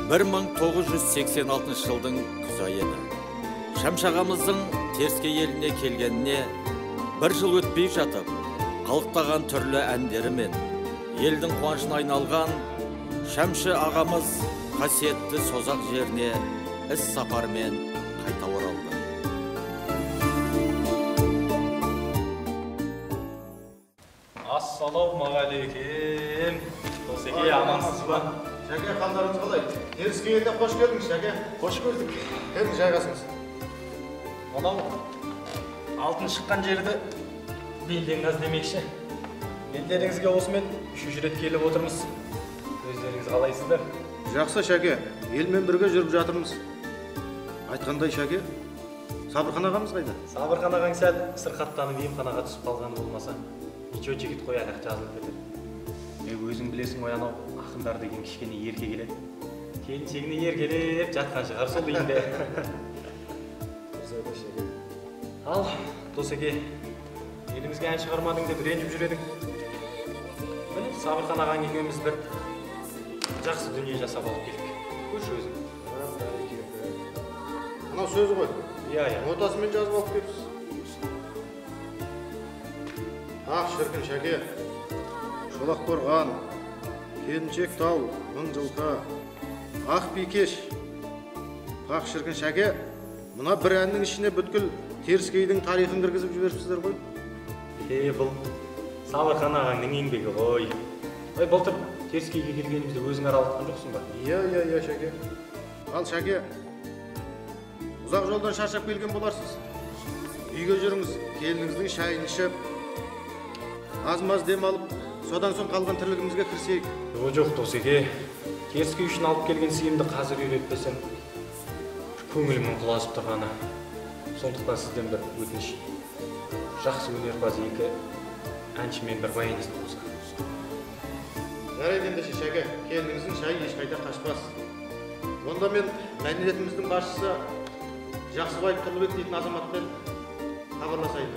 1986 жылдың күз айы еді. Шәмші ағамыздың теріскей еліне келгеніне бір жыл өтпей жатып, қалықтаған түрлі әндерімен елдің қуанышына айналған Шәмші ағамыз қасиетті Созақ жеріне іс сапармен қайта оралды. Ассалаумағалейкум. Досеке, амансыз ба? Шәке, қалдарыңыз қалай? Теріскей еліне қош келдіңіз, Шәке. Қош көрдік. Келіңіз, жайғасыңыз. Мынау алтын шыққан жерді белден қаз демекші. Елдеріңізге осымен үшінші рет келіп отырмыз. Өздеріңіз қалайсыздар? Жақсы, Шәке. Елмен бірге жүріп жатырмыз. Айтқандай, Шәке, Сабырхан ағамыз қайда? Сабырхан ағаң сәл сырқаттанып емханаға түсіп қалғаны болмаса, ничего, жігіт қой, әлі жазылып кетеді. Өзің білесің ғой, анау ақындар деген кішкене ерке келеді. Келіншегіне еркелеп жатқан шығар сол үйінде. Ал, Досеке, елімізге ән шығармадың деп ренжіп жүр едің. Міне, Сабырхан ағаң екеуміз бір жақсы дүние жасап алып келдік. Көрші өзің. Анау сөзі ғой. Иә, иә. Нотасымен жазып алып келіпсіз. Ақ шіркін, Шәке. Шолақ қорған, келіншек тау, мың жылқы, ақ бикеш. Ақ шіркін, Шәке, мына бір әннің ішіне бүткіл теріскейдің тарихын кіргізіп жіберіпсіздер ғой. Бұл Сабырхан ағаңның еңбегі ғой. Ой, былтыр теріскейге келгенімізде өзің аралатқан жоқсың ба? Иә, иә, иә, Шәке. Ал, Шәке, ұзақ жолдан шаршап келген боларсыз. Үйге жүріңіз, келініңіздің шайын ішіп, аз-маз дем алып, содан соң қалған тірлігімізге кірісейік. Жоқ, Досеке, теріскей үшін алып келген сыйымды қазір үйретпесем, көңілімнің құлазып тұрғаны. Сондықтан сізден бір өтініш. Жақсы өнерпаз екі әнші мен бір баянист болса. Жарайды ендеше, Шәке, келініңіздің шайы ешқайда қашпас. Онда мен мәдениетіміздің басшысы Жақсыбаев Тұрлыбек дейтін азаматпен хабарласайын.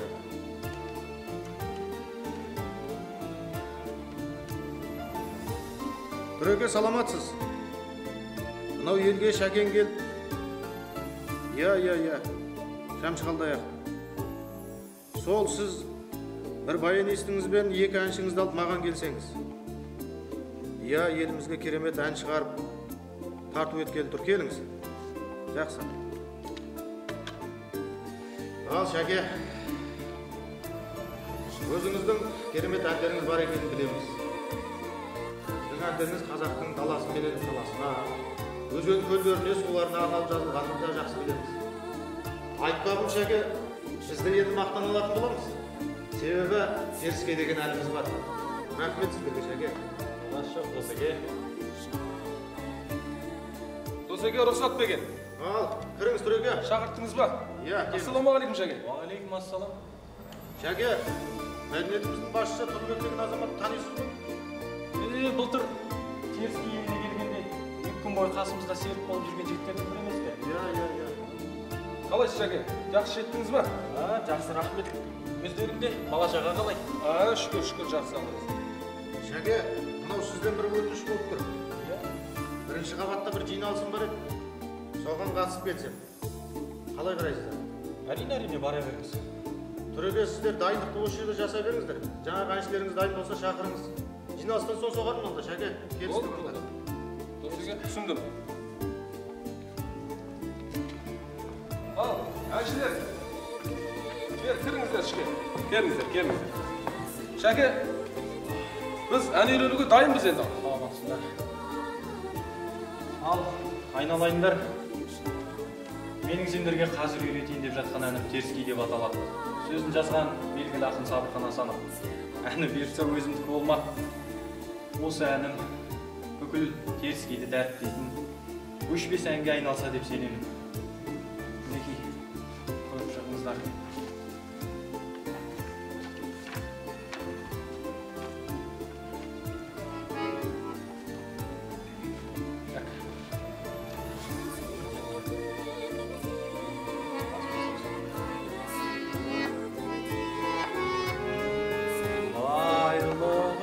Тұреке, саламатсыз. Мынау елге Шәкен келіп. Иә, иә, иә. Шәмші Қалдаяқов. Сол сіз бір баянистіңізбен екі әншіңізді алып маған келсеңіз. Иә, елімізге керемет ән шығарып тарту еткелі тұр. Келіңіз. Жақсы. Ал, Шәке, өзіңіздің керемет әндеріңіз бар екенін білеміз. Сіздің әндеріңіз қазақтың даласы менен қаласына, өзен көлдеріне, суларына арналып жазылғанын да жақсы білеміз. Айтпағым, Шәке, біз де енді мақтана алатын боламыз. Себебі теріскей деген әніміз бар. Рахмет сіздерге, Шәке. Жоқ, Досеке. Досеке, рұқсат берген. Ал, кіріңіз, Тұреке. Шақырттыңыз ба? Иә. Ассалаумағалейкум, Шәке. Уағалейкум ассалам. Шәке, мәдениетіміздің басшысы Тұрлыбек деген азаматты танисыз ба? Былтыр теріскей еліне келгенде екі күн бойы қасымызда серік болып жүрген жігіттердің бірі емес пе? Иә, иә, иә. Қалайсыз, Шәке? Жақсы жеттіңіз ба? Жақсы, рахмет. Өздеріңде бала шаға қалай? Шүкір, шүкір, жақсы, аман. Шәке, мынау сізден бір өтініш болып тұр. Бірінші қабатта бір жиналысым бар еді. Соған қатысып кетсем. Қалай қарайсыздар? Әрине, әрине, бара беріңіз. Тұреке, сіздер дайындықты осы жерде жасай беріңіздер. Жаңағы әншілеріңіз дайын болса шақырыңыз. Жиналыстан соң соғармын онда, Шәке. Келістік онда. Досеке, түсіндім. Ал, әншілер, бер, кіріңіздер ішке. Келіңіздер, келіңіздер. Шәке, біз ән үйренуге дайынбыз енді. Саламатсыздар. Ал, айналайындар. Менің сендерге қазір үйретейін деп жатқан әнім теріскей деп аталады. Сөзін жазған белгілі ақын Сабырхан Асанов. Әні бұйыртса өзімдікі болмақ. Осы әнім бүкіл теріскейді дәріптейтін өшпес әнге айналса деп сенемін. Мінекей, көріп шығыңыздар. Байлығым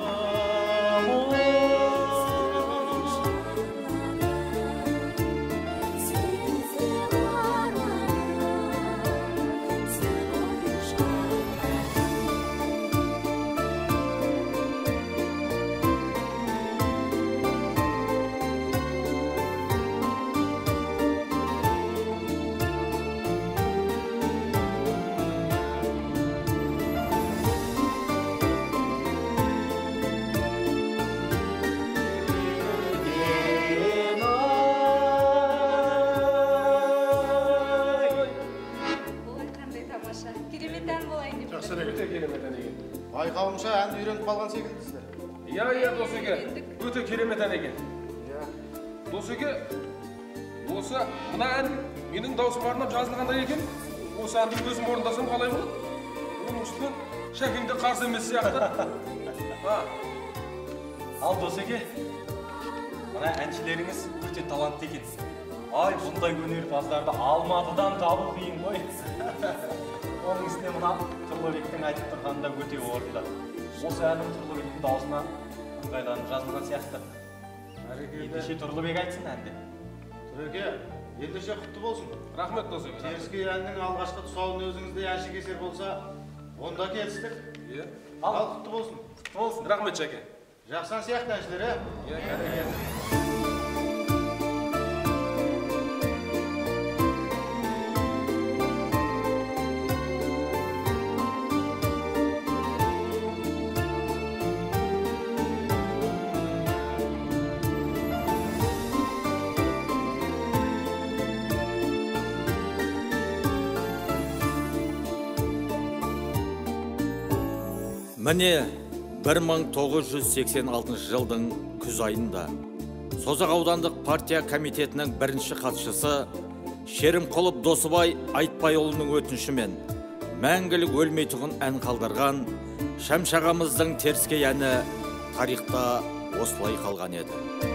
Байқауымша әнді үйреніп қалған секілдісіздер. Иә, иә, Досеке, өте керемет ән екен. Иә. Досеке, осы мына ән менің даусыма арнап жазылғандай екен. Осы әнді өзім орындасам қалай болады? Оның үстінен Шәкең де қарсы емес сияқты. Ал Досеке, мына әншілеріңіз өте талантты екен. Ай, бұндай өнерпаздарды Алматыдан табу қиын ғой. Оның үстіне мына Тұрлыбектің айтып тұрғаны да өте орынды. Осы әнім Тұрлыбектің даусына ыңғайланып жазылған сияқты. Ендеше Тұрлыбек айтсын әнді. Тұреке, ендеше құтты болсын. Рахмет, Досеке. Теріскей әнінің алғашқы тұсауын өзіңіздей әнші кесер болса, онда келістік. Иә. Ал құтты болсын. Құтты болсын. Рахмет, Шәке. Жақсы ән сияқты әншілер, ә? Иә, бәрекелді. Міне 1986 жылдың күз айында Созақ аудандық партия комитетінің бірінші хатшысы Шерімқұлов Досыбай Айтбайұлының өтінішімен мәңгілік өлмейтұғын ән қалдырған Шәмші ағамыздың теріскей әні тарихта осылай қалған еді.